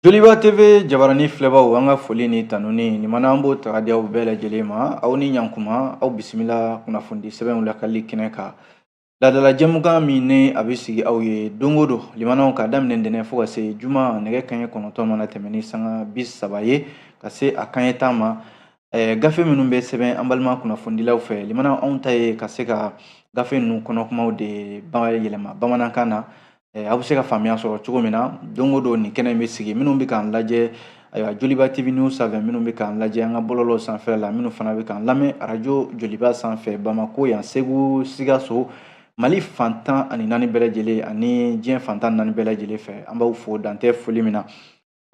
Joliba TV jabarani filɛbaw, an ka foli ni tanuni nin mana, an b'o ta ka di aw bɛɛ lajɛlen ma. Aw ni ɲankuma, aw bisimila kunnafoni sɛbɛnw lakali kɛnɛ kan. Laadala jɛmukan min ni a bɛ sigi aw ye don o don, limanaw, ka daminɛ ntɛnɛn fo ka se juma, nɛgɛ kanɲɛ 9 mana tɛmɛ ni sanga 30 ye ka se a kanɲɛ 10 ma. Gafe minnu bɛ sɛbɛn an balima kunnafonidilaw fɛ, limanaw, anw ta ye ka se ka gafe ninnu kɔnɔkumaw de bayɛlɛma bamanankan na, aw bɛ se ka faamuya sɔrɔ cogo min na. Don o don nin kɛnɛ in bɛ sigi. Minnu bɛ k'an lajɛ, ayiwa, Joliba TV News sanfɛ, minnu bɛ k'an lajɛ an ka bɔlɔlɔ sanfɛ la, minnu fana bɛ k'an lamɛn arajo Joliba sanfɛ, Bamako yan, Segu, Sikaso, Mali fan 14 bɛɛ lajɛlen ani diɲɛ fan 14 bɛɛ lajɛlen fɛ, an b'aw fo dantɛ foli min na.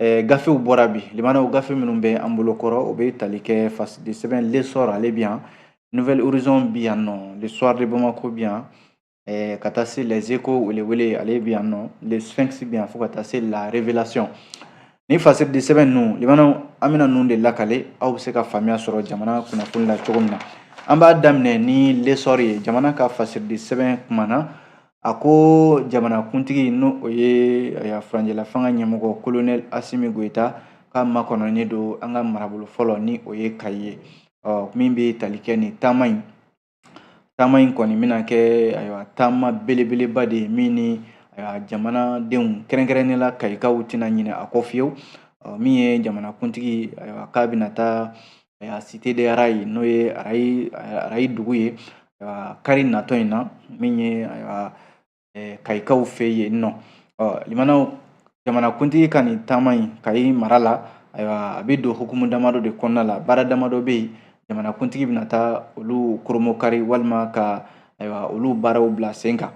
Gafew bɔra bi, limanaw. Gafe minnu bɛ an bolo kɔrɔ, o bɛ tali kɛ fasidi sɛbɛn L'Essor, ale bi yan, Nouvel Horizon bi yan nɔ, Le Soir de Bamako bi yan, ka taa se Les Échos, welewele, ale bi yan nɔ, Le Sphinx bi yan, fo ka taa se La Révélation. Ni fasidi sɛbɛn ninnu, limanaw, an bɛna ninnu de lakale, aw bɛ se ka faamuya sɔrɔ jamana kunnafoni la cogo min na. An b'a daminɛ ni L'Essor ye. Jamana ka fasidi sɛbɛn kumana, a ko jamanakuntigi, n'o o ye furancɛla fanga ɲɛmɔgɔ Colonel Assimi Goïta, k'a makɔnɔnen don an ka marabolo fɔlɔ, ni o ye Kayi ye. Ɔ, min bɛ tali kɛ nin taama in, taama in kɔni bɛna kɛ, ayiwa, taama belebeleba de ye min ni, ayiwa, jamanadenw, kɛrɛnkɛrɛnnen la Kayikaw, tɛna ɲinɛ a kɔ fiyewu. Min ye jamanakuntigi, ayiwa, k'a bɛna taa, ayiwa, Cité des Rails, n'o ye arayi dugu ye, ayiwa, kari natɔ in na, min ye, ayiwa, Kayikaw fɛ yen nɔ. Ɔ, limanaw, jamanakuntigi ka nin taama in Kayi mara la, ayiwa, a bɛ don hukumu damadɔ de kɔnɔna la. Baara damadɔ bɛ yen, jamanakuntigi bɛna taa olu koromokari walima ka, ayiwa, olu baaraw bila sen kan.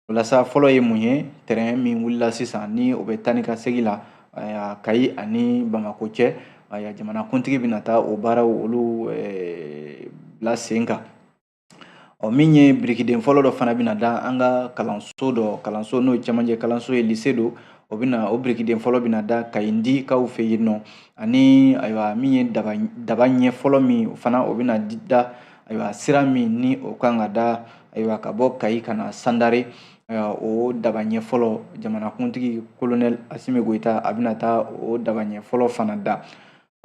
O la sa, fɔlɔ ye mun ye? Train min wulila sisan, ni o bɛ taa ni ka segin la, ayiwa, Kayi ani Bamako cɛ, ayiwa, jamanakuntigi bɛna taa o baaraw olu bila sen kan. Ɔ, min ye birikiden fɔlɔ dɔ fana bɛna da an ka kalanso dɔ, kalanso n'o ye cɛmancɛ kalanso ye, lycée don, o bɛna, o birikiden fɔlɔ bɛna da Kayindikaw fɛ yen nɔ. Ani, ayiwa, min ye daba ɲɛ fɔlɔ min fana, o bɛna da, ayiwa, sira min ni o kan ka da, ayiwa, ka bɔ Kayi ka na Sandare, ayiwa, o daba ɲɛ fɔlɔ, jamanakuntigi Colonel Assimi Goïta, a bɛna taa o daba ɲɛ fɔlɔ fana da.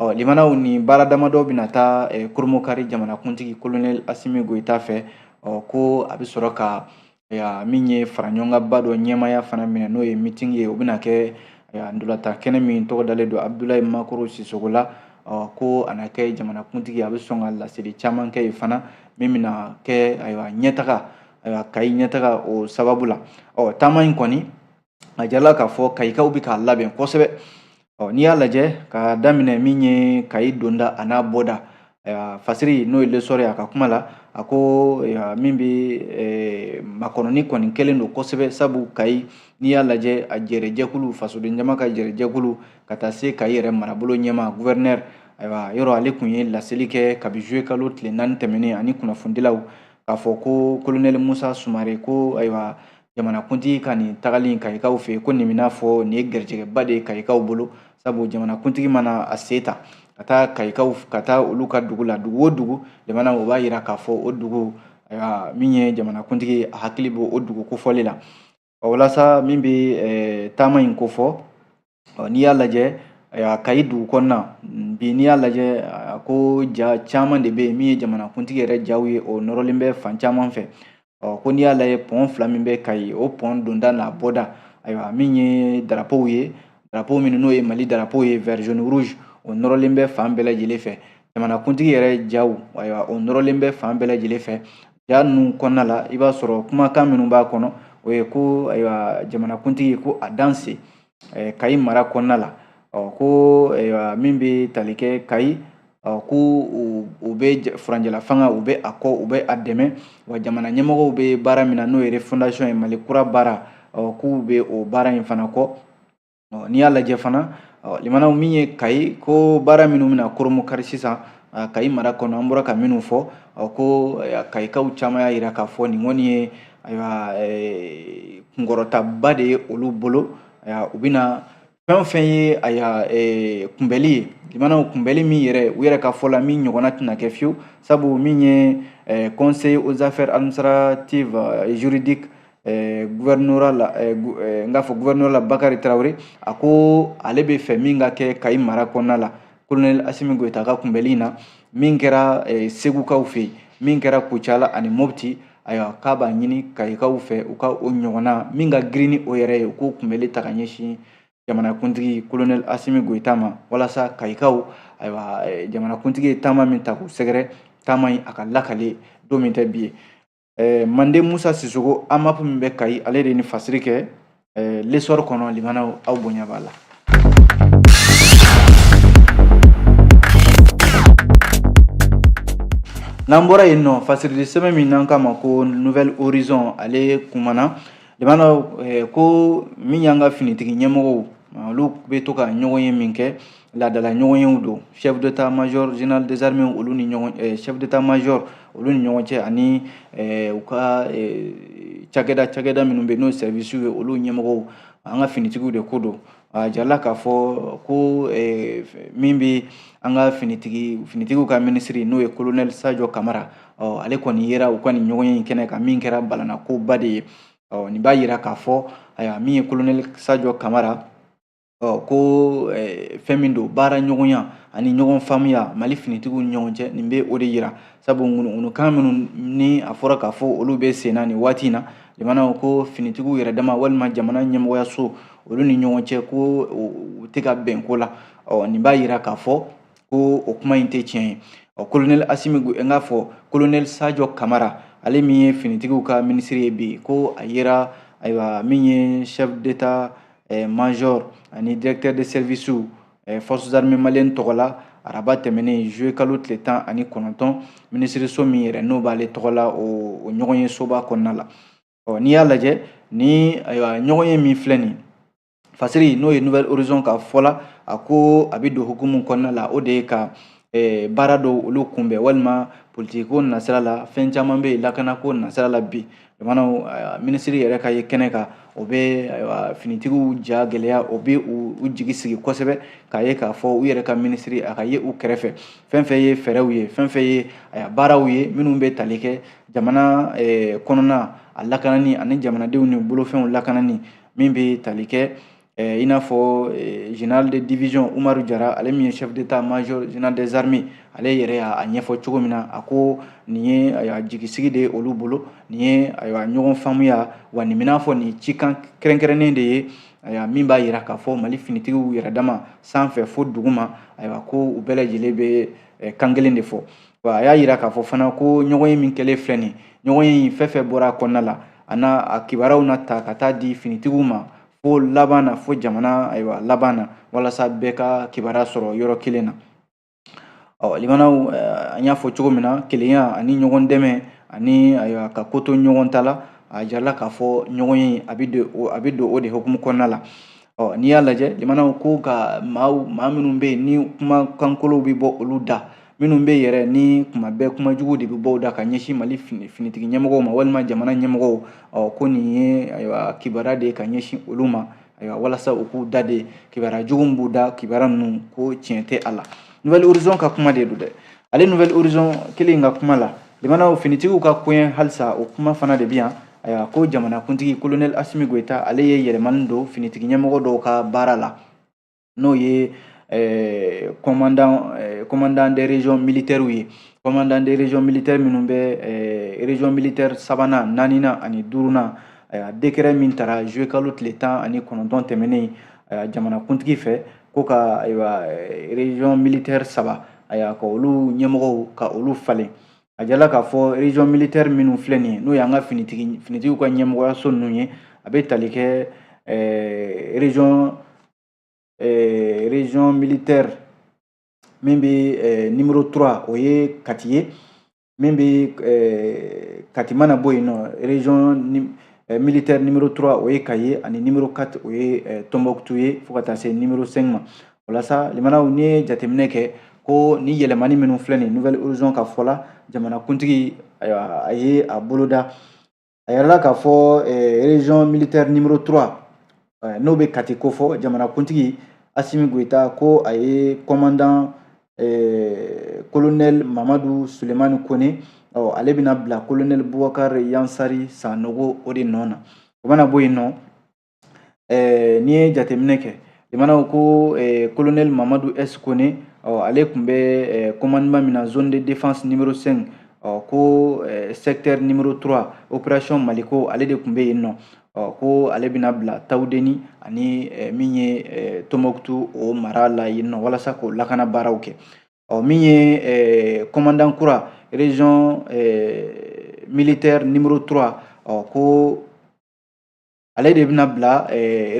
Ɔ, limanaw, nin baara damadɔ bɛna taa koromokari jamanakuntigi Colonel Assimi Goïta fɛ. Ɔ, ko a bɛ sɔrɔ ka min ye fara ɲɔgɔnkanba dɔ ɲɛmaya fana minɛ, n'o ye meeting ye, o bɛna kɛ ndolatan kɛnɛ min tɔgɔ dalen don Abdoulaye Makoro Sisoko la. Ɔ, ko a na kɛ jamanakuntigi, a bɛ sɔn ka laseli caman kɛ yen fana, min bɛna kɛ, ayiwa, ɲɛtaga, ayiwa, Kayi ɲɛtaga o sababu la. Ɔ, taama in kɔni, a jirala k'a fɔ Kayikaw bɛ k'a labɛn kosɛbɛ. Ɔ, n'i y'a lajɛ ka daminɛ min ye Kayi donda a n'a bɔda, ayiwa, fasiri n'o ye L'Essor ye, a ka kuma la, a ko min bɛ makɔnɔni kɔni kɛlen don kosɛbɛ, sabu Kayi, n'i y'a lajɛ, a jɛrɛjɛkulu, fasoden jama ka jɛrɛjɛkulu, ka taa se Kayi yɛrɛ marabolo ɲɛmaa, gouverneur, ayiwa, yɔrɔ ale tun ye laseli kɛ kabi juillet kalo tile 4 tɛmɛnen ani kunnafonidilaw, k'a fɔ ko Colonel Moussa Soumaré, ko, ayiwa, jamanakuntigi ka nin tagali Kayikaw fɛ, ko nin bɛna fɔ nin ye garijɛgɛba de ye Kayikaw bolo, sabu jamanakuntigi mana a se ta ka taa Kayikaw, ka taa olu ka dugu la, dugu o dugu, jamana, o b'a yira k'a fɔ o dugu, ayiwa, min ye jamanakuntigi, a hakili b'o o dugu kofɔli la. Ɔ, walasa min bɛ taama in kofɔ, n'i y'a lajɛ, ayiwa, Kayi dugu kɔnɔna bi, n'i y'a lajɛ, ko ja caman de bɛ yen min ye jamanakuntigi yɛrɛ jaw ye, o nɔrɔlen bɛ fan caman fɛ. Ɔ, ko n'i y'a lajɛ, pont fila min bɛ Kayi, o pont donda n'a bɔda, ayiwa, min ye drapeau ye, drapeau minnu n'o ye Mali drapeau ye, vert, jaune, rouge, o nɔrɔlen bɛ fan bɛɛ lajɛlen fɛ. Jamanakuntigi yɛrɛ jaw, ayiwa, o nɔrɔlen bɛ fan bɛɛ lajɛlen fɛ. Ja ninnu kɔnɔna la, i b'a sɔrɔ kumakan minnu b'a kɔnɔ, o ye ko, ayiwa, jamanakuntigi ko a danse Kayi mara kɔnɔna la. Ɔ, ko, ayiwa, min bɛ tali kɛ Kayi, ɔ, ko u bɛ furancɛla fanga, u bɛ a kɔ, u bɛ a dɛmɛ wa. Jamana ɲɛmɔgɔw bɛ baara min na, n'o ye refondation ye, Mali kura baara, ɔ, k'u bɛ o baara in fana kɔ. Ɔ, n'i y'a lajɛ fana, ɔ, limanaw, min ye Kayi, ko baara minnu bɛna koromokari sisan Kayi mara kɔnɔ, an bɔra ka minnu fɔ, ɔ, ko Kayikaw caman y'a yira k'a fɔ nin kɔni ye, ayiwa, kunkɔrɔtaba de ye olu bolo. U bɛna fɛn o fɛn ye, ayiwa, kunbɛli ye, limanaw, kunbɛli min yɛrɛ, u yɛrɛ ka fɔ la, min ɲɔgɔnna tɛna kɛ fiyewu, sabu min ye conseil aux affaires administratives et juridiques gouvernorat la, n k'a fɔ gouvernorat la, Bakari Tarawele, a ko ale bɛ fɛ min ka kɛ Kayi mara kɔnɔna la, colonel Asimi Goyita ka kunbɛli in na, min kɛra Segukaw fɛ yen, min kɛra Kucala ani Mopti, ayiwa, k'a b'a ɲini Kayikaw fɛ u ka o ɲɔgɔnna min ka girin ni o yɛrɛ ye, u k'o kunbɛli ta ka ɲɛsin jamanakuntigi colonel Asimi Goyita ma, walasa Kayikaw, ayiwa, jamanakuntigi ye taama min ta k'u sɛgɛrɛ, taama in a ka lakale don min tɛ bi ye. Mande Musa Sisoko, AMAP min bɛ Kayi, ale de ni fasiri kɛ L'Essor kɔnɔ. Limanaw, aw bonya b'a la. N'an bɔra yen nɔ, fasirili sɛbɛn min n'an k'a ma ko Nouvel Horizon, ale kumana, limanaw, ko min y'an ka finitigi ɲɛmɔgɔw, olu bɛ to ka ɲɔgɔn ye min kɛ, laadala ɲɔgɔnyew don, chef d'état-major général des armées olu ni ɲɔgɔn, chef d'état-major olu ni ɲɔgɔn cɛ, ani u ka cakɛda minnu bɛ yen n'o ye service ye, olu ɲɛmɔgɔw, an ka finitigiw de ko don. A jirala k'a fɔ ko min bɛ an ka finitigiw ka minisiri, n'o ye colonel Sadio Kamara, ɔ, ale kɔni yera u ka nin ɲɔgɔnye in kɛnɛ kan, min kɛra balanakoba de ye. Ɔ, nin b'a yira k'a fɔ, ayiwa, min ye colonel Sadio Kamara, ɔ, ko fɛn min don, baara ɲɔgɔnya ani ɲɔgɔn faamuya Mali finitigiw ni ɲɔgɔn cɛ, nin bɛ o de yira. Sabu ŋunuŋunukan minnu ni a fɔra k'a fɔ olu bɛ sen na nin waati in na, jamanaw ko finitigiw yɛrɛ dama walima jamana ɲɛmɔgɔyaso olu ni ɲɔgɔn cɛ, ko u tɛ ka bɛn ko la. Ɔ, nin b'a yira k'a fɔ ko o kuma in tɛ tiɲɛ ye. Ɔ, colonel Asimi, n k'a fɔ colonel Sadio Kamara, ale min ye finitigiw ka minisiri ye bi, ko a yera, ayiwa, min ye chef d'état major ani directeur de service forces armées maliennes tɔgɔ la, araba tɛmɛnen juillet kalo tile 19, minisiriso min yɛrɛ n'o b'ale tɔgɔ la, o ɲɔgɔn ye soba kɔnɔna la. Ɔ, n'i y'a lajɛ ni, ayiwa, ɲɔgɔn ye min filɛ nin fasiri, n'o ye Nouvel Horizon ka fɔ la, a ko a bɛ don hukumu kɔnɔna la, o de ye ka baara dɔw olu kunbɛn, walima politiki ko nasira la, fɛn caman bɛ yen, lakanako nasira la bi, jamanaw minisiri yɛrɛ ka ye kɛnɛ kan, o bɛ, ayiwa, finitigiw ja gɛlɛya, o bɛ u jigi sigi kosɛbɛ k'a ye k'a fɔ u yɛrɛ ka minisiri a ka ye u kɛrɛfɛ, fɛn fɛn ye fɛɛrɛw ye, fɛn fɛn ye, ayiwa, baaraw ye minnu bɛ tali kɛ jamana kɔnɔna a lakanani ani jamanadenw ni bolofɛnw lakanani, min bɛ tali kɛ i n'a fɔ général de division Umaru Jara, ale min ye chef d'état-major général des armées, ale yɛrɛ y'a ɲɛfɔ cogo min na, a ko nin ye, ayiwa, jigisigi de ye olu bolo, nin ye, ayiwa, ɲɔgɔn faamuya wa, nin bɛna fɔ nin cikan kɛrɛnkɛrɛnnen de ye, ayiwa, min b'a yira k'a fɔ Mali finitigiw yɛrɛ dama sanfɛ fo duguma, ayiwa, ko u bɛɛ lajɛlen bɛ kan kelen de fɔ. Wa a y'a yira k'a fɔ fana ko ɲɔgɔn ye min kɛlen filɛ nin ɲɔgɔn ye, fɛn fɛn bɔra a kɔnɔna la, a n'a a kibaruyaw na ta ka taa di finitigiw ma fo laban na, fo jamana, ayiwa, laban na, walasa bɛɛ ka kibaruya sɔrɔ yɔrɔ kelen na. Ɔ, limanaw, an y'a fɔ cogo min na, kelenya ani ɲɔgɔn dɛmɛ ani, ayiwa, ka ko to ɲɔgɔn ta la, a jirala k'a fɔ ɲɔgɔn ye a bɛ don o de hukumu kɔnɔna la. Ɔ, n'i y'a lajɛ, limanaw, ko ka maaw, maa minnu bɛ yen ni kumakankolow bɛ bɔ olu da, minnu bɛ yɛrɛ ni kuma bɛɛ kumajugu de bɛ bɔ u da ka ɲɛsin Mali finitigi ɲɛmɔgɔw ma walima jamana ɲɛmɔgɔw, ɔ, ko nin ye, ayiwa, kibaruya de ye ka ɲɛsin olu ma, ayiwa, walasa u k'u da de kibaruya jugu min b'u da, kibaruya ninnu ko tiɲɛ tɛ a la. Nouvel Horizon ka kuma de don dɛ, ale Nouvel Horizon kelen ka kuma la, limanaw, finitigiw ka koɲɛ halisa, o kuma fana de bɛ yan. Ayiwa, ko jamanakuntigi colonel Asimi Goyita, ale ye yɛlɛmani don finitigi ɲɛmɔgɔ dɔw ka baara la, n'o ye commandant des régions militaires ye, commandant des régions militaires minnu bɛ région militaire sabanan, naaninan ani duurunan. Ayiwa, décret min tara juillet kalo tile 19 tɛmɛnen jamanakuntigi fɛ, ko ka, ayiwa, région militaire saba, ayiwa, ka olu ɲɛmɔgɔw ka olu falen. A jala k'a fɔ région militaire minnu filɛ nin ye, n'o y'an ka finitigiw ka ɲɛmɔgɔyaso ninnu ye, a bɛ tali kɛ région militaire min bɛ numéro 3, o ye Kati ye, min bɛ Kati mana bɔ yen nɔ, région militaire numéro 3, o ye Kayi ye, ani numéro 4, o ye Tombouctou ye, fo ka taa se numéro 5 ma. O la sa, limanaw, n'i ye jateminɛ kɛ ko ni yɛlɛmani minnu filɛ nin, Nouvel Horizon ka fɔ la, jamanakuntigi, ayiwa, a ye a boloda. A yɛrɛla k'a fɔ région militaire numéro 3, n'o bɛ Kati kofɔ, jamanakuntigi Asimi Goyita ko a ye commandant colonel Mamadu Sulemani Kone, ɔ, ale bɛna bila colonel Bubakar Yansari Sanogo o de nɔ na. O mana bɔ yen nɔ, n'i ye jateminɛ kɛ, limanaw, ko colonel Mamadu S Kone, ɔ, ale tun bɛ commandement min na zone de défense numéro 5, ɔ, ko secteur numéro 3, opération Maliko, ale de tun bɛ yen nɔ. Ɔ, ko ale bɛna bila Tawudeni ani min ye Tɔnbɔkutu, o mara la yen nɔ, walasa k'o lakana baaraw kɛ. Ɔ, min ye commandant kura région militaire numéro 3, ɔ, ko ale de bɛna bila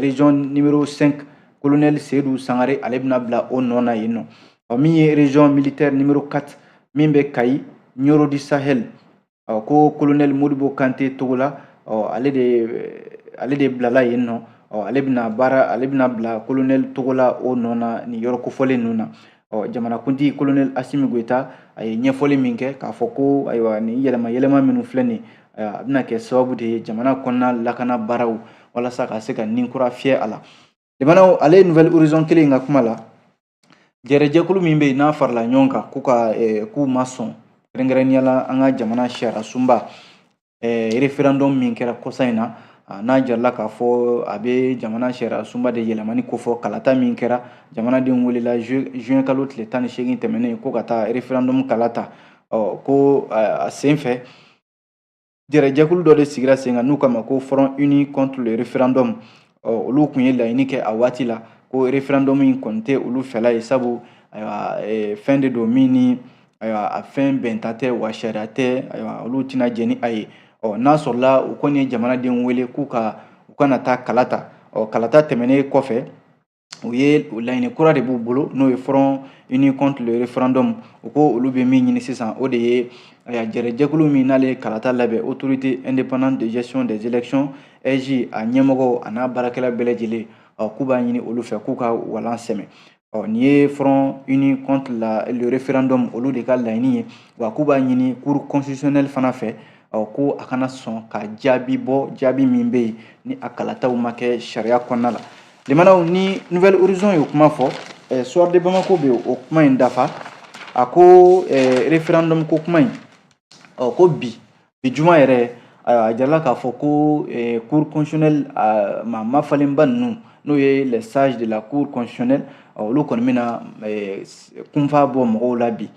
région numéro 5, colonel Seydou Sangare, ale bɛna bila o nɔ na yen nɔ. Ɔ, min ye région militaire numéro 4 min bɛ Kayi, Nioro du Sahel, ɔ, ko colonel Modibo Kante Togola, ɔ, ale de bilala yen nɔ. Ɔ, ale bɛna baara, ale bɛna bila colonel Togola o nɔ na nin yɔrɔ kofɔlen ninnu na. Ɔ, jamanakuntigi colonel Assimi Goïta, a ye ɲɛfɔli min kɛ k'a fɔ ko ayiwa, nin yɛlɛma yɛlɛma minnu filɛ nin, a bɛna kɛ sababu de ye jamana kɔnɔna lakana baaraw, walasa ka se ka nin kura fiyɛ a la. Limanaw, ale ye Nouvel Horizon kelen in ka kuma la, jɛrɛjɛkulu min bɛ yen n'a farala ɲɔgɔn kan k'u ka k'u ma sɔn, kɛrɛnkɛrɛnnenya la an ka jamana sariya sunba référendum min kɛra kɔsa in na, n'a jirala k'a fɔ a bɛ jamana sariya sunba de yɛlɛmani kofɔ. Kalata min kɛra, jamanadenw welela juin kalo tile 18 tɛmɛnen ko ka taa référendum kala ta. Ɔ, ko a sen fɛ, jɛrɛjɛkulu dɔ de sigira sen kan n'u kama ko Front uni contre le référendum. Ɔ, olu tun ye laɲini kɛ a waati la ko référendum in kɔni tɛ olu fɛla ye, sabu ayiwa, fɛn de don min ni ayiwa, a fɛn bɛnta tɛ wa sariya tɛ. Ayiwa, olu tɛna jɛn ni a ye. Ɔ, n'a sɔrɔla u kɔni ye jamanadenw wele k'u ka u kana taa kala ta. Ɔ, kalata tɛmɛnen kɔfɛ, u ye laɲini kura de b'u bolo, n'o ye Front uni contre le référendum. U ko olu bɛ min ɲini sisan, o de ye ayiwa, jɛrɛjɛkulu min n'ale ye kalata labɛn, Autorité indépendante de gestion des élections, AIGE, a ɲɛmɔgɔ a n'a baarakɛla bɛɛ lajɛlen, ɔ, k'u b'a ɲini olu fɛ k'u ka walan sɛmɛ. Ɔ, nin ye Front uni contre le référendum, olu de ka laɲini ye. Wa k'u b'a ɲini Cour constitutionnelle fana fɛ, ɔ, ko a kana sɔn ka jaabi bɔ, jaabi min bɛ yen ni a kalataw ma kɛ sariya kɔnɔna la. Limanaw, ni Nouvel Horizon ye o kuma fɔ, Soir de Bamako bɛ o kuma in dafa. A ko référendum ko kuma in, ɔ, ko bi juma yɛrɛ, a jirala k'a fɔ ko Cour constitutionnelle maa mafalenba ninnu, n'o ye les sages de la Cour constitutionnelle, olu kɔni bɛna kunfa bɔ mɔgɔw la bi,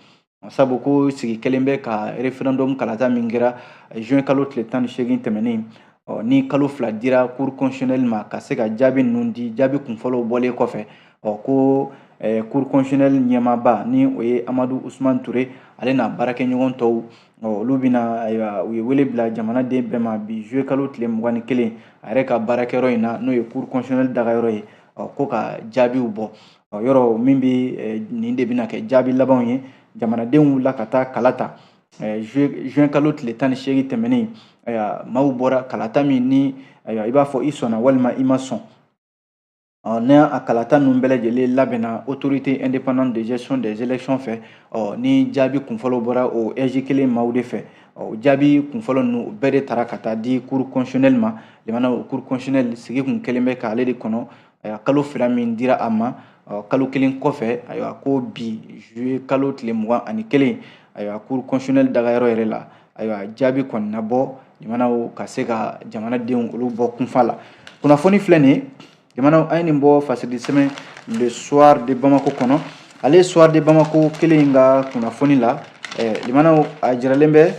sabu ko sigi kelen bɛ ka référendum kalata min kɛra juin kalo tile 18 tɛmɛnen, ɔ, ni kalo 2 dira Cour constitutionnelle ma ka se ka jaabi ninnu di. Jaabi kunfɔlɔw bɔlen kɔfɛ, ɔ, ko Cour constitutionnelle ɲɛmaaba, ni o ye Amadu Usman Ture, ale n'a baarakɛɲɔgɔn tɔw, olu bɛna, ayiwa, u ye wele bila jamanaden bɛɛ ma bi juillet kalo tile 21, a yɛrɛ ka baarakɛyɔrɔ in na, n'o ye Cour constitutionnelle dagayɔrɔ ye, ɔ, ko ka jaabiw bɔ. Ɔ, yɔrɔ min bɛ nin de bɛna kɛ jaabi labanw ye. Jamanadenw wulila ka taa kala ta juin kalo tile 18 tɛmɛnen. Ayiwa, maaw bɔra kalata min ni ayiwa, i b'a fɔ i sɔnna walima i ma sɔn. Ɔ, ni a kalata ninnu bɛɛ lajɛlen labɛnna Autorité indépendante de gestion des élections fɛ, ɔ, ni jaabi kunfɔlɔ bɔra o AIGE kelen maaw de fɛ. Ɔ, jaabi kunfɔlɔ ninnu, o bɛɛ de taara ka taa di Cour constitutionnelle ma. Limana, o Cour constitutionnelle sigi kun kelen bɛ k'ale de kɔnɔ. Ayiwa, kalo 2 min dira a ma, ɔ, kalo 1 kɔfɛ, ayiwa, ko bi juillet kalo tile 21, ayiwa, Cour constitutionnelle dagayɔrɔ yɛrɛ la, ayiwa, jaabi kɔni na bɔ, limanaw, ka se ka jamanadenw olu bɔ kunfa la. Kunnafoni filɛ nin ye. Jamanaw, an ye nin bɔ fasidi sɛbɛn Le Soir de Bamako kɔnɔ. Ale Soir de Bamako kelen in ka kunnafoni la, limanaw, a jiralen bɛ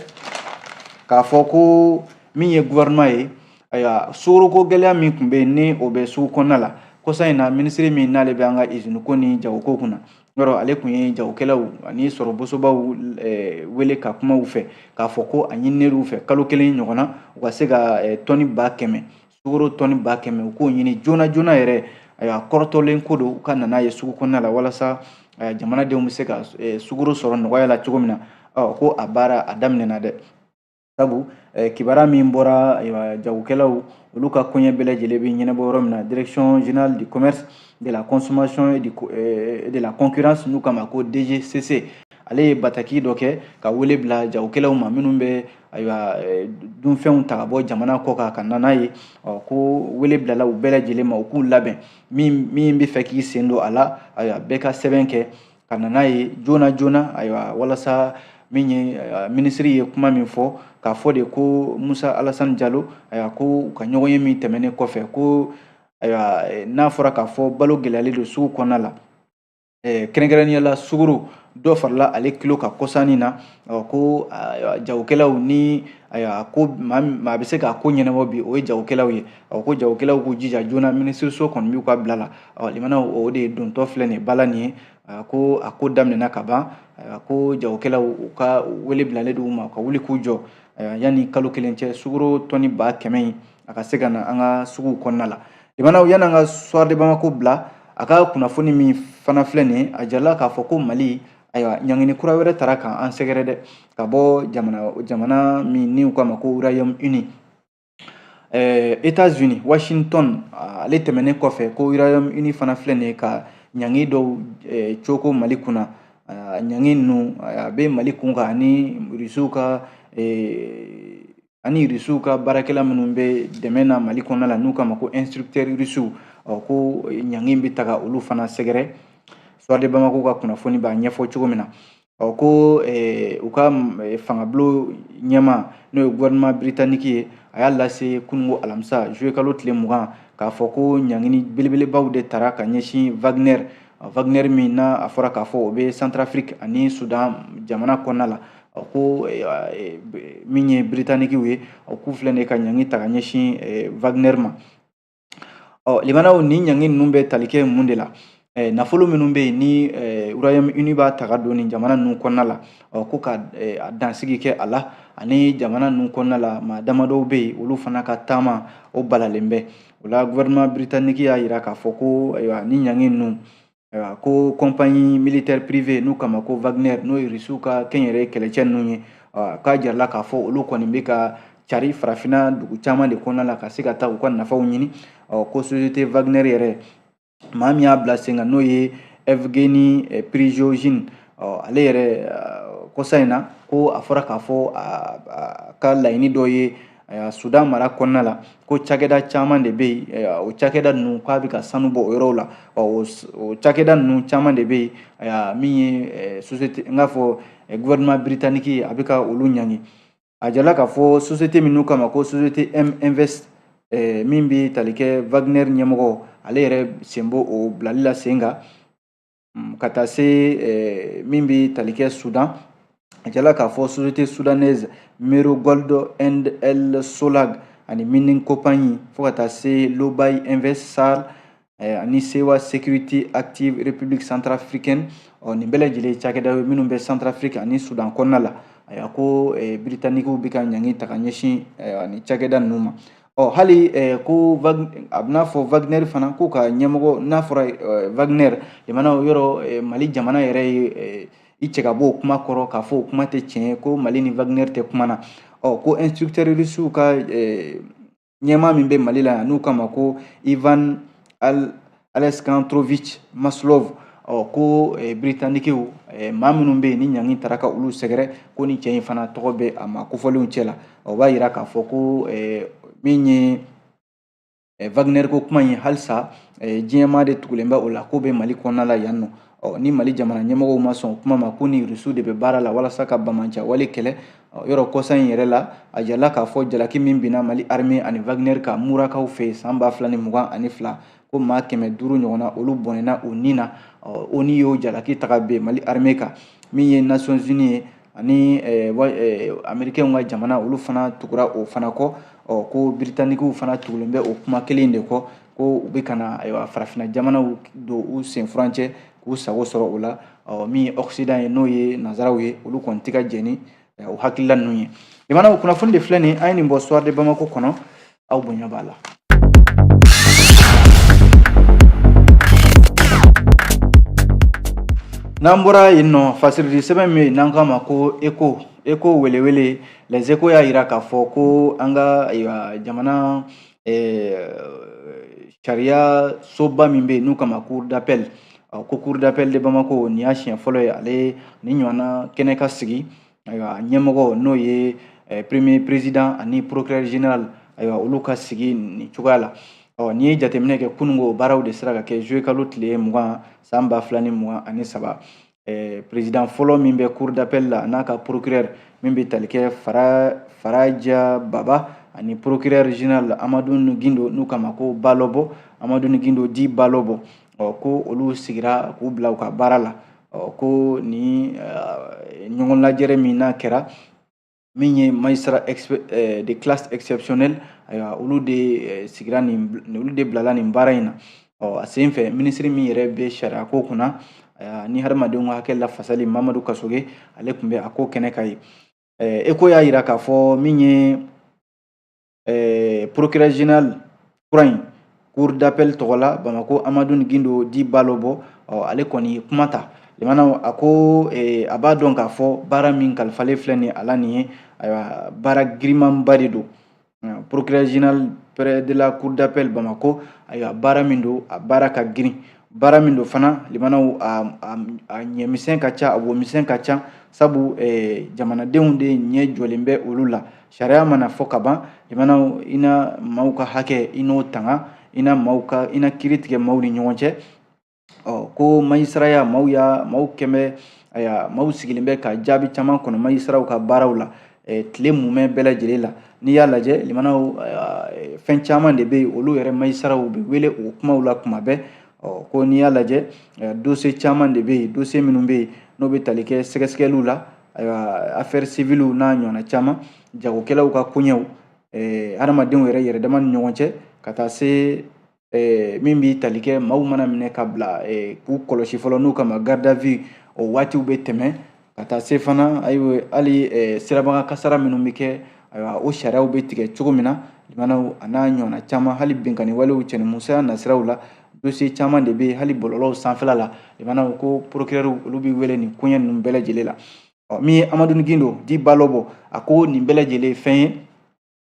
k'a fɔ ko min ye gouvernement ye, ayiwa, sukaro gɛlɛya min tun bɛ yen, ni o bɛ sugu kɔnɔna la kɔsa in na, minisiri min n'ale bɛ an ka usine ko ni jagoko kunna yɔrɔ, ale tun ye jagokɛlaw ani sɔrɔ bosobaw wele ka kuma u fɛ k'a fɔ ko a ɲininen u fɛ kalo 1 ɲɔgɔn na, u ka se ka tɔni 100 000 sukaro, tɔni 100 000, u k'o ɲini joona joona yɛrɛ. Ayiwa, kɔrɔtɔlen ko don, u ka na n'a ye sugu kɔnɔna la, walasa jamanadenw bɛ se ka sukaro sɔrɔ nɔgɔya la cogo min na. Ɔ, ko a baara a daminɛna dɛ, sabu kibaruya min bɔra, ayiwa, jagokɛlaw olu ka koɲɛ bɛɛ lajɛlen bɛ ɲɛnabɔ yɔrɔ min na, Direction générale du commerce, de la consommation et de la concurrence, n'u k'a ma ko DGCC, ale ye bataki dɔ kɛ ka wele bila jagokɛlaw ma minnu bɛ, ayiwa, dunfɛnw ta ka bɔ jamana kɔ kan ka na n'a ye. Ɔ, ko wele bilala u bɛɛ lajɛlen ma, u k'u labɛn, min bɛ fɛ k'i sen don a la, ayiwa, bɛɛ ka sɛbɛn kɛ ka na n'a ye joona joona, ayiwa, walasa Min ye minisiri ye kuma min fɔ k'a fɔ de ko Musa Alasani Jalo, ayiwa, ko u ka ɲɔgɔnye min tɛmɛnen kɔfɛ, ko ayiwa, n'a fɔra k'a fɔ balo gɛlɛyalen don sugu kɔnɔna la, kɛrɛnkɛrɛnnenya la sukaro dɔ farala ale kilo kan kɔsannin na, ko jagokɛlaw ni ayiwa ko maa bɛ se k'a ko ɲɛnabɔ bi, o ye jagokɛlaw ye. Ko jagokɛlaw k'u jija joona, minisiriso kɔni b'u ka bila la. Limanaw, o de dontɔ filɛ nin ba la nin ye, ko a ko daminɛna ka ban, ko jagokɛlaw u ka wele bilalen don u ma ka wuli k'u jɔ yanni kalo kelen cɛ, sukaro tɔni 100 000 in a ka se ka na an ka suguw kɔnɔna la. Limanaw, yanni an ka Soir de Bamako bila, a ka kunnafoni min fana filɛ nin ye, a jirala k'a fɔ ko Mali, ayiwa, ɲangini kura wɛrɛ tara k'an sɛgɛrɛ dɛ, ka bɔ jamana min ni u k'a ma ko Royaume-Uni. États-Unis, Washington, ale tɛmɛnen kɔfɛ, ko Royaume-Uni fana filɛ nin ye ka ɲangi dɔw coko Mali kunna. Ɲangi ninnu a bɛ Mali kun kan ani Rusiw ka baarakɛla minnu bɛ dɛmɛ na Mali kɔnɔna la, n'u k'a ma ko instructeur rusiw, ko ɲangi bɛ taga olu fana sɛgɛrɛ. Soir de Bamako ka kunnafoni b'a ɲɛfɔ cogo min na, ɔ ko u ka fangabulon ɲɛmaa, n'o ye gouvernement britannique ye, a y'a lase kununko alamisa juillet kalo tile 20, k'a fɔ ko ɲangini belebelebaw de tara ka ɲɛsin Wagner, Wagner min n'a a fɔra k'a fɔ o bɛ Centrafrique ani Soudan jamana kɔnɔna la. Ko min ye Britanniquew ye, k'u filɛ nin ye ka ɲangi ta ka ɲɛsin Wagner ma. Ɔ limanaw, nin ɲangi ninnu bɛ tali kɛ mun de la? Nafolo minnu bɛ yen ni Royaume-Uni b'a ta ka don nin jamana ninnu kɔnɔna la, ko ka a dansigi kɛ a la, ani jamana ninnu kɔnɔna la maa damadɔw bɛ yen, olu fana ka taama o balalen bɛ o la. Gouvernement britannique y'a jira k'a fɔ ko ayiwa, ni ɲangi ninnu, ayiwa, ko compagnie militaire privée n'u k'a ma ko Wagner, n'o ye Rusiw ka kɛnyɛrɛye kɛlɛcɛ ninnu ye, k'a jirala k'a fɔ olu kɔni bɛ ka cari farafinna dugu caman de kɔnɔna la ka se ka taa u ka nafaw ɲini. Ko société Wagner yɛrɛ, maa min y'a bila sen kan, n'o ye Evgeny Prigojine, ale yɛrɛ, kɔsa in na, ko a fɔra k'a fɔ a ka laɲini dɔ ye Sudan mara kɔnɔna la, ko cakɛda caman de bɛ yen, o cakɛda ninnu k'a bɛ ka sanu bɔ o yɔrɔw la. O cakɛda ninnu caman de bɛ yen, min ye société n k'a fɔ gouvernement britannique ye, a bɛ ka olu ɲangi. A jirala k'a fɔ société min n'u k'a ma ko société M Invest, min bɛ tali kɛ Wagner ɲɛmɔgɔ, ale yɛrɛ sen b'o o bilali la sen kan, ka taa se min bɛ tali kɛ Sudan. A jirala k'a fɔ société soudanaise Mero Gold and El Solag ani Mining Company, fo ka taa se Lobay Invest SARL ani Sewa Sécurité Active République Centrafricaine. Ɔ nin bɛɛ lajɛlen cakɛda ye minnu bɛ Centrafrique ani Sudan kɔnɔna la. Ayiwa, ko Britanniquew bɛ ka ɲangi ta ka ɲɛsin nin cakɛda ninnu ma. Ɔ hali ko a bɛna fɔ Wagner fana, k'u ka ɲɛmɔgɔ n'a fɔra Wagner jamana yɔrɔ, Mali jamana yɛrɛ ye i cɛ ka bɔ o kuma kɔrɔ k'a fɔ o kuma tɛ tiɲɛ ye, ko Mali ni Wagner tɛ kuma na. Ɔ ko instructeur rusiw ka ɲɛmaa min bɛ Mali la yan, n'u k'a ma ko Ivan Alexandrovich Maslov, ɔ ko Britanniquew maa minnu bɛ yen ni ɲangi taara ka olu sɛgɛrɛ, ko ni cɛ in fana tɔgɔ bɛ a ma kofɔlenw cɛ la. O b'a yira k'a fɔ ko min ye Wagner ko kuma in, halisa diɲɛmaa de tugulen bɛ o la, k'o bɛ Mali kɔnɔna la yan nɔ. Ɔ ni Mali jamana ɲɛmɔgɔw ma sɔn kuma ma ko ni Rusiw de bɛ baara la walasa ka banbaanciya wale kɛlɛ, yɔrɔ kɔsa in yɛrɛ la, a jirala k'a fɔ jalaki min binna Mali armée ani Wagner kan Murakaw fɛ yen san 2022, ko maa 500 ɲɔgɔnna olu bɔnɛna u ni na. ONU y'o jalaki ta ka bin Mali armée kan. Min ye Nations Unies ye ani Américains ka jamana, olu fana tugura o fana kɔ. Ɔ ko Britanniques fana tugulen bɛ o kuma kelen de kɔ, ko u bɛ ka na, ayiwa, farafinna jamanaw don u sen furancɛ k'u sago sɔrɔ o la. Ɔ min ye Occident ye, n'o ye nanzaraw ye, olu kɔni tɛ ka jɛn ni o hakilila ninnu ye. Limanaw, kunnafoni de filɛ nin, an ye nin bɔ Soir de Bamako kɔnɔ, aw bonya b'a la. N'an bɔra yen nɔ, fasiridi sɛbɛn min n'an k'a ma ko Echo, Echo welewele, Les Échos y'a yira k'a fɔ ko an ka, ayiwa, jamana sariya soba min bɛ yen n'u k'a ma cour d'appel, ko cour d'appel de Bamako, nin y'a siɲɛ fɔlɔ ye ale ni ɲɔgɔnna kɛnɛ ka sigi. Ayiwa, ɲɛmɔgɔ n'o ye premier président ani procureur général, ayiwa, olu ka sigi nin cogoya la. Ɔ n'i ye jateminɛ kɛ, kununko baaraw de sera ka kɛ juillet kalo tile 20 san 2023. Président fɔlɔ min bɛ cour d'appel la, n'a ka procureur min bɛ tali kɛ Faraja Baba ani procureur général Amadu Gindo, n'u k'a ma ko Balɔbɔ, Amadu Gindo dit Balɔbɔ, ɔ ko olu sigira k'u bila u ka baara la. Ɔ ko ni ɲɔgɔn lajɛrɛ min n'a kɛra, min ye magistrat de classe exceptionnelle, ayiwa, olu de sigira nin, olu de bilala nin baara in na. Ɔ a sen fɛ, minisiri min yɛrɛ bɛ sariya ko kunna ni hadamadenw ka hakɛ lafasali, Mamadu Kasoge, ale tun bɛ a ko kɛnɛ kan ye. Eko y'a yira k'a fɔ min ye procureur général kura in cour d'appel tɔgɔ la Bamako, Amadu Gindo dit Balɔbɔ, ɔ ale kɔni ye kuma ta. Limanaw, a ko a b'a dɔn k'a fɔ baara min kalifalen filɛ nin a la nin ye, ayiwa, baara girimanba de don. Procureur général près de la cour d'appel Bamako, ayiwa, baara min don, a baara ka girin, baara min don fana, limanaw, a ɲɛmisɛn ka ca, a womisɛn ka ca, sabu jamanadenw de ɲɛ jɔlen bɛ olu la. Sariya mana fɔ ka ban, limanaw, i na maaw ka hakɛ, i n'o tanga, i na maaw ka, i na kiiri tigɛ maaw ni ɲɔgɔn cɛ. Ɔ ko majistaraya, maaw ya, maaw kɛmɛ, ayiwa, maaw sigilen bɛ ka jaabi caman kɔnɔ majisitaraw ka baaraw la tile mumɛ bɛɛ lajɛlen la. N'i y'a lajɛ, limanaw, fɛn caman de bɛ yen, olu yɛrɛ majisitaraw bɛ wele o kumaw la kuma bɛɛ. Ɔ ko n'i y'a lajɛ, dossier caman de bɛ yen, dossier minnu bɛ yen n'o bɛ tali kɛ sɛgɛsɛgɛliw la, ayiwa, affaire civile n'a ɲɔgɔnna caman, jagokɛlaw ka koɲɛw, hadamadenw yɛrɛ yɛrɛ dama ni ɲɔgɔn cɛ, ka taa se min bɛ tali kɛ maaw mana minɛ ka bila k'u kɔlɔsi fɔlɔ, n'u kama garde à vue, o waatiw bɛ tɛmɛ, ka taa se fana, ayiwa, hali sirabaga kasara minnu bɛ kɛ, ayiwa, o sariyaw bɛ tigɛ cogo min na, limanaw, a n'a ɲɔgɔnna caman, hali binkanni walew, cɛnimusoya nasiraw la, dossier caman de bɛ yen, hali bɔlɔlɔw sanfɛla la, limanaw, ko procureur olu bɛ wele nin koɲɛ ninnu bɛɛ lajɛlen la. Ɔ min ye Amadu Gindo dit Balɔbɔ, a ko nin bɛɛ lajɛlen ye fɛn ye,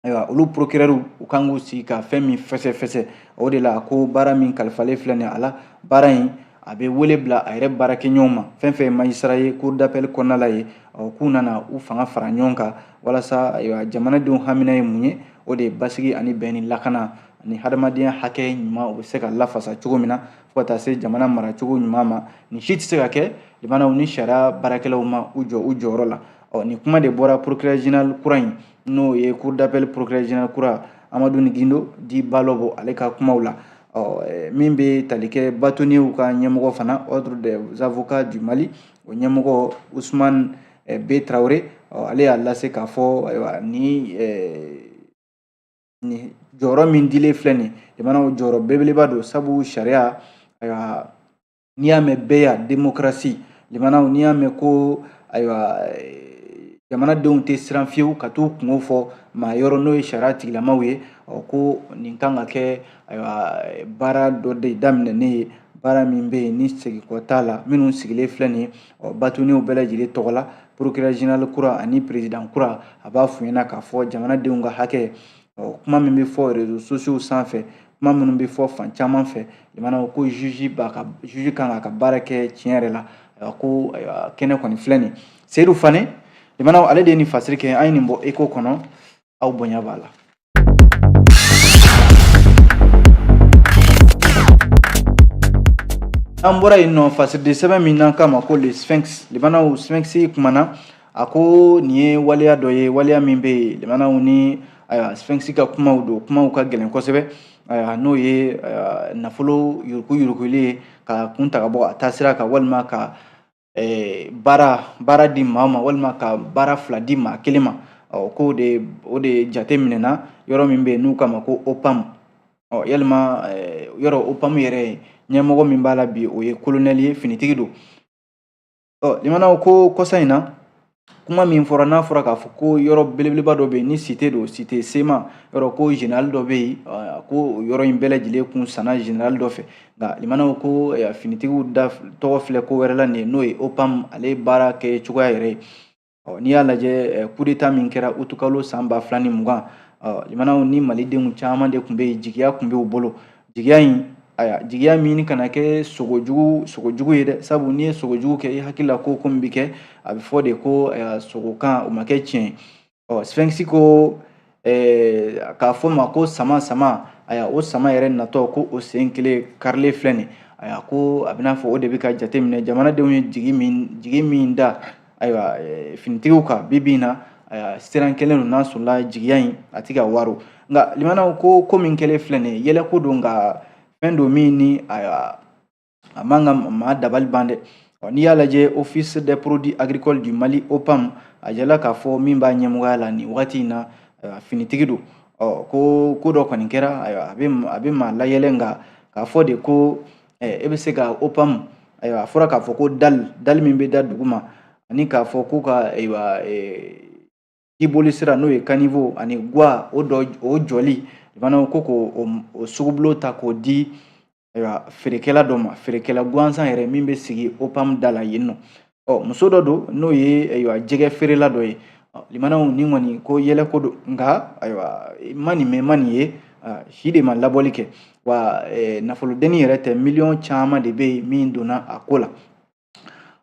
ayiwa, olu procureur u kan k'u sigi ka fɛn min fɛsɛfɛsɛ. O de la, a ko baara min kalifalen filɛ nin ye a la, baara in, a bɛ wele bila a yɛrɛ baarakɛɲɔgɔnw ma, fɛn fɛn ye magistrat ye cour d'appel kɔnɔna la ye, ɔ k'u nana u fanga fara ɲɔgɔn kan walasa, ayiwa, jamanadenw hamina ye mun ye? O de ye basigi ani bɛn ni lakana ani hadamadenya hakɛ ɲuman, u bɛ se ka lafasa cogo min na, fo ka taa se jamana maracogo ɲuman ma. Nin si tɛ se ka kɛ, limanaw, ni sariya baarakɛlaw ma u jɔ u jɔyɔrɔ la. Ɔ nin kuma de bɔra procureur général kura in, n'o ye cour d'appel procureur général kura Amadu Gindo dit Balɔbɔ, ale ka kumaw la. Ɔ min bɛ tali kɛ bâtonniers ka ɲɛmɔgɔ fana, ordre des avocats du Mali, o ɲɛmɔgɔ Usman B Tarawele, ɔ ale y'a lase k'a fɔ, ayiwa, ni jɔyɔrɔ min dilen filɛ nin ye, limanaw, jɔyɔrɔ belebeleba don, sabu sariya, ayiwa, n'i y'a mɛn bɛɛ démocratie, limanaw, n'i y'a mɛn ko, ayiwa, jamanadenw tɛ siran fiyewu ka t'u kungo fɔ maa yɔrɔ, n'o ye sariya tigilamaw ye, ɔ ko nin kan ka kɛ, ayiwa, baara dɔ de daminɛnen ye, baara min bɛ yen ni seginkɔ t'a la. Minnu sigilen filɛ nin ye, ɔ bâtonniers bɛɛ lajɛlen tɔgɔ la, procureur général kura ani président kura, a b'a f'u ɲɛna k'a fɔ jamanadenw ka hakɛ, ɔ kuma min bɛ fɔ réseaux sociaux sanfɛ, kuma minnu bɛ fɔ fan caman fɛ, limanaw, ko juge b'a ka, juge kan k'a ka baara kɛ tiɲɛ yɛrɛ la. Ayiwa, ko ayiwa, kɛnɛ kɔni filɛ nin, Seyidu Fane, limanaw, ale de ye nin fasiri kɛ. An ye nin bɔ Eko kɔnɔ, aw bonya b'a la. An bɔra yen nɔ, fasiridi sɛbɛn min n'an k'a ma ko le Sphinx, limanaw, Sphinx kumana, a ko nin ye waleya dɔ ye, waleya min bɛ yen, limanaw, ni ayiwa, Sphinx ka kumaw don, kumaw ka gɛlɛn kosɛbɛ, ayiwa, n'o ye nafolo yuruguyuruguli ye ka kun ta ka bɔ a taasira kan, walima ka baara di maa ma, walima ka baara fila di maa kelen ma. Ɔ k'o de, o de jate minɛna yɔrɔ min bɛ yen n'u k'a ma ko OPAM. Ɔ yalima yɔrɔ OPAM yɛrɛ ɲɛmɔgɔ min b'a la bi, o ye kolonɛli ye, finitigi don. Ɔ limanaw, ko kɔsa in na, kuma min fɔra, n'a fɔra k'a fɔ ko yɔrɔ belebeleba dɔ bɛ yen ni cité don, cité CMA yɔrɔ, ko général dɔ bɛ yen, ko yɔrɔ in bɛɛ lajɛlen kun sanna général dɔ fɛ. Nka limanaw, ko finitigiw da tɔgɔ filɛ ko wɛrɛ la nin ye, n'o ye OPAM ale baara kɛ cogoya yɛrɛ ye. Ɔ n'i y'a lajɛ, coup d'état min kɛra utukalo san 2020, ɔ limanaw, ni malidenw caman de tun bɛ yen, jigiya tun bɛ u bolo, jigiya in, ayiwa, jigiya min kana kɛ sogojugu ye dɛ, sabu n'i ye sogojugu kɛ, i hakili la ko min bɛ kɛ, a bɛ fɔ de ko sogokan o ma kɛ tiɲɛ ye. Ɔ Sphinx ko k'a fɔ ma ko sama sama, ayiwa, o sama yɛrɛ natɔ ko o sen kelen karilen filɛ nin. Ayiwa, ko a bɛna fɔ o de bɛ ka jateminɛ jamanadenw ye jigi min da, ayiwa, finitigiw kan bi bi in na. Ayiwa, siran kɛlen don n'a sɔrɔla jigiya in a tɛ ka waro. Nka limanaw, ko min kɛlen filɛ nin ye, yɛlɛko don, nka fɛn don min ni, ayiwa, a man ka maa dabali ban dɛ. N'i y'a lajɛ, Office des produits agricoles du Mali, OPAM, a jala k'a fɔ min b'a ɲɛmɔgɔya la nin wagati in na, finitigi don. Ɔ ko dɔ kɔni kɛra, ayiwa, a bɛ maa layɛlɛ, nka k'a fɔ de ko e bɛ se ka OPAM, ayiwa, a fɔra k'a fɔ ko dalle min bɛ da dugu ma, ani k'a fɔ ko ka, ayiwa, jiboli sira n'o ye caniveau ani gwa, o dɔ o jɔli fana, ko k'o o sugubulon ta k'o di, ayiwa, feerekɛla dɔ ma, feerekɛla gansan yɛrɛ min bɛ sigi OPAM da la yen nɔ. Ɔ muso dɔ don n'o ye, ayiwa, jɛgɛ feerela dɔ ye. Limanaw, nin kɔni ko yɛlɛko don, nka ayiwa, ma nin mɛn, ma nin ye si de ma labɔli kɛ wa. Nafolodenni yɛrɛ tɛ, miliyɔn caman de bɛ yen min donna a ko la.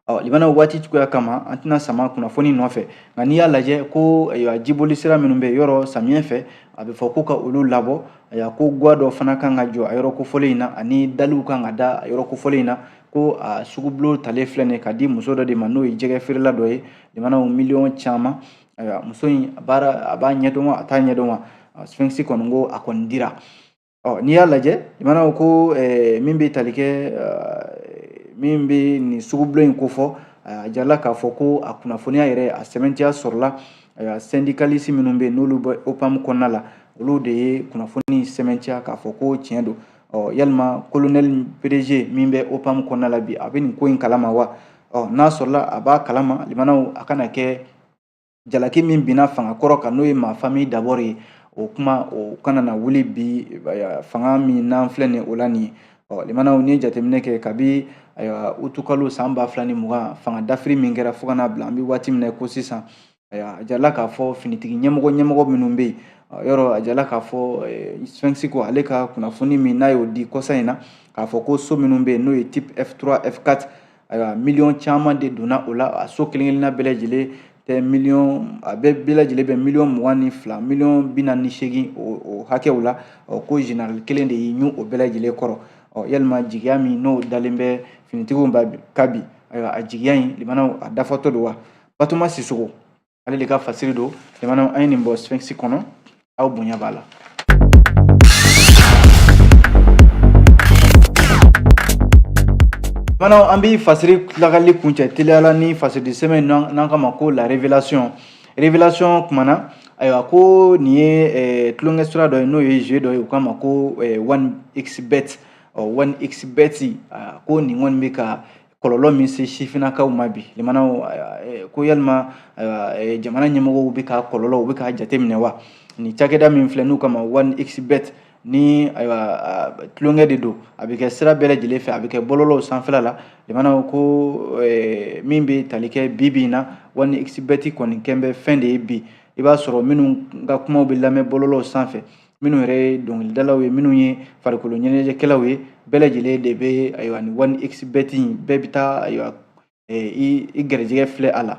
Ɔ limanaw, waati cogoya kama, an tɛna sama kunnafoni nɔfɛ, nka n'i y'a lajɛ ko, ayiwa, jiboli sira minnu bɛ yɔrɔ samiyɛ fɛ, a bɛ fɔ ko ka olu labɔ. Ayiwa, ko gwa dɔ fana kan ka jɔ a yɔrɔ kofɔlen in na, ani dallew kan ka da a yɔrɔ kofɔlen in na. Ko a sugubulon talen filɛ nin ye ka di muso dɔ de ma, n'o ye jɛgɛ feerela dɔ ye. Limanaw, miliyɔn caman. Ayiwa, muso in baara, a b'a ɲɛdɔn wa, a t'a ɲɛdɔn wa? Sphinx kɔni ko a kɔni dira. Ɔ n'i y'a lajɛ, limanaw, ko min bɛ tali kɛ, min bɛ nin sugubulon in kofɔ, a jirala k'a fɔ ko a kunnafoniya yɛrɛ, a sɛbɛntiya sɔrɔla. Ayiwa, syndicaliste minnu bɛ yen n'olu bɛ OPAM kɔnɔna la, olu de ye kunnafoni sɛbɛntiya k'a fɔ ko tiɲɛ don. Ɔ yalima colonel PDG min bɛ OPAM kɔnɔna la bi, a bɛ nin ko in kalama wa? Ɔ n'a sɔrɔla a b'a kalama, limanaw, a kana kɛ jalaki min binna fanga kɔrɔ kan, n'o ye ma famille d'abord ye, o kuma o kana na wuli bi fanga min n'an filɛ nin o la nin ye. Ɔ limanaw, n'i ye jateminɛ kɛ, kabi, ayiwa, utukalo san 2020, fanga dafiri min kɛra, fo ka n'a bila an bɛ waati min na ko sisan, ayiwa, a jirala k'a fɔ finitigi ɲɛmɔgɔ minnu bɛ yen yɔrɔ, a jirala k'a fɔ Sphinx ko ale ka kunnafoni min n'a y'o di kɔsa in na, k'a fɔ ko so minnu bɛ yen n'o ye type F3, F4, ayiwa, miliyɔn caman de donna o la. A so kelen kelenna bɛɛ lajɛlen tɛ miliyɔn, a bɛɛ lajɛlen bɛ miliyɔn 22, miliyɔn 48, o hakɛw la. Ɔ ko général kelen de y'i ɲun o bɛɛ lajɛlen kɔrɔ. Ɔ yalima jigiya min n'o dalen bɛ finitigiw ka bi, ayiwa, a jigiya in, limanaw, a dafatɔ don wa? Batoma Sisogo, ale de ka fasiri don. Limanaw, an ye nin bɔ Sphinx kɔnɔ, aw bonya b'a la. Limanaw, an bɛ fasiri tilakali kuncɛ teliyala ni fasiri sɛbɛn n'an k'a ma ko La Révélation. Révélation kumana, ayiwa, ko nin ye tulonkɛ sira dɔ ye, n'o ye jeu dɔ ye, u k'a ma ko 1xBet. Ɔ 1xBet, ko nin kɔni bɛ ka kɔlɔlɔ min se sifinnakaw ma bi, limanaw, ko yalima jamana ɲɛmɔgɔw bɛ ka kɔlɔlɔ, u bɛ k'a jateminɛ wa? Nin cakɛda min filɛ n'u k'a ma 1xBet ni, ayiwa, tulonkɛ de don, a bɛ kɛ sira bɛɛ lajɛlen fɛ, a bɛ kɛ bɔlɔlɔw sanfɛla la. Limanaw, ko min bɛ tali kɛ bi bi in na, 1xBet kɔni kɛn bɛ fɛn de ye bi. I b'a sɔrɔ minnu ka kumaw bɛ lamɛn bɔlɔlɔw sanfɛ, minnu yɛrɛ ye dɔnkilidalaw ye, minnu ye farikolo ɲɛnajɛkɛlaw ye, bɛɛ lajɛlen de bɛ, ayiwa, nin 1xBet in, bɛɛ bɛ taa, ayiwa, i garijɛgɛ filɛ a la.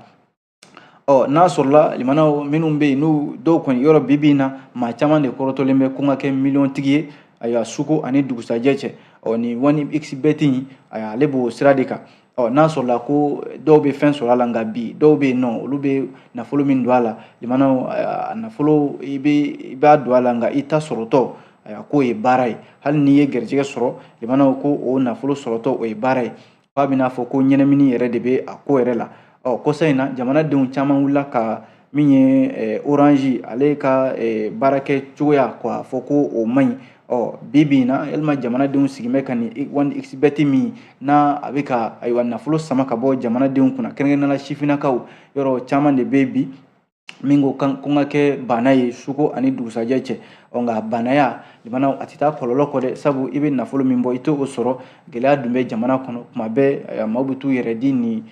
Ɔ n'a sɔrɔla, limanaw, minnu bɛ yen n'u dɔw kɔni yɔrɔ bi bi in na, maa caman de kɔrɔtɔlen bɛ ko n ka kɛ miliyɔntigi ye, ayiwa, suko ani dugusajɛ cɛ. Ɔ nin 1xBet in, ayiwa, ale b'o sira de kan. Ɔ n'a sɔrɔla ko dɔw bɛ fɛn sɔrɔ a la, nka bi dɔw bɛ yen nɔ, olu bɛ nafolo min don a la, limanaw, a nafolo i b'a don a la, nka i ta sɔrɔtɔ, ayiwa, k'o ye baara ye. Hali n'i ye garijɛgɛ sɔrɔ, limanaw, ko o nafolo sɔrɔtɔ, o ye baara ye, f'a bɛna fɔ ko ɲɛnamini yɛrɛ de bɛ a ko yɛrɛ la. Ɔ kɔsa in na, jamanadenw caman wulila ka min ye Orange ale ka baarakɛ cogoya k'a fɔ ko o man ɲi. Ɔ bi bi in na, yalima jamanadenw sigilen bɛ ka nin 1xBet min n'a a bɛ ka, ayiwa, nafolo sama ka bɔ jamanadenw kunna, kɛrɛnkɛrɛnnenya la sifinnakaw, yɔrɔ caman de bɛ bi min ko ko n ka kɛ bana ye suko ani dugusajɛ cɛ. Ɔ nka banaya, limanaw, a tɛ taa kɔlɔlɔ kɔ dɛ, sabu i bɛ nafolo min bɔ, i t'o sɔrɔ. Gɛlɛya dun bɛ jamana kɔnɔ tuma bɛɛ, maaw bɛ t'u yɛrɛ di nin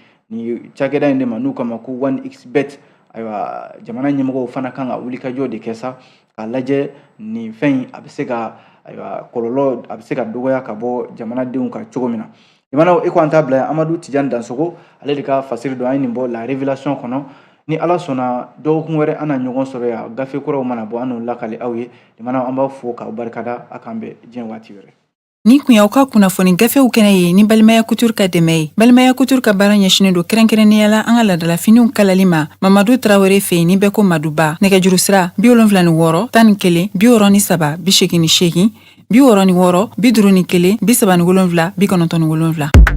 cakɛda in de ma n'u k'a ma ko 1xBet. Ayiwa, jamana ɲɛmɔgɔw fana kan ka wulikajɔ de kɛ sa, k'a lajɛ nin fɛn in, a bɛ se ka, ayiwa, kɔlɔlɔ, a bɛ se ka dɔgɔya ka bɔ jamanadenw kan cogo min na. Limanaw, e ko an t'a bila yan. Amadu Tijani Dansogo, ale de ka fasiri don. An ye nin bɔ La Révélation kɔnɔ. Ni Ala sɔnna, dɔgɔkun wɛrɛ an na ɲɔgɔn sɔrɔ yan. Gafe kuraw mana bɔ, an n'o lakali aw ye. Limanaw, an b'aw fo k'aw barikada. A k'an bɛn diɲɛ waati wɛrɛ. Nin kun y'aw ka kunnafoni gafew kɛnɛ ye ni Balimaya Couture ka dɛmɛ ye. Balimaya Couture ka baara ɲɛsinnen don kɛrɛnkɛrɛnnenya la an ka laadalafiniw kalali ma Mamadu Tarawele fɛ yen ni bɛɛ ko Maduba. Nɛgɛjuru sira 76 11 63 88, 66 51 37 97.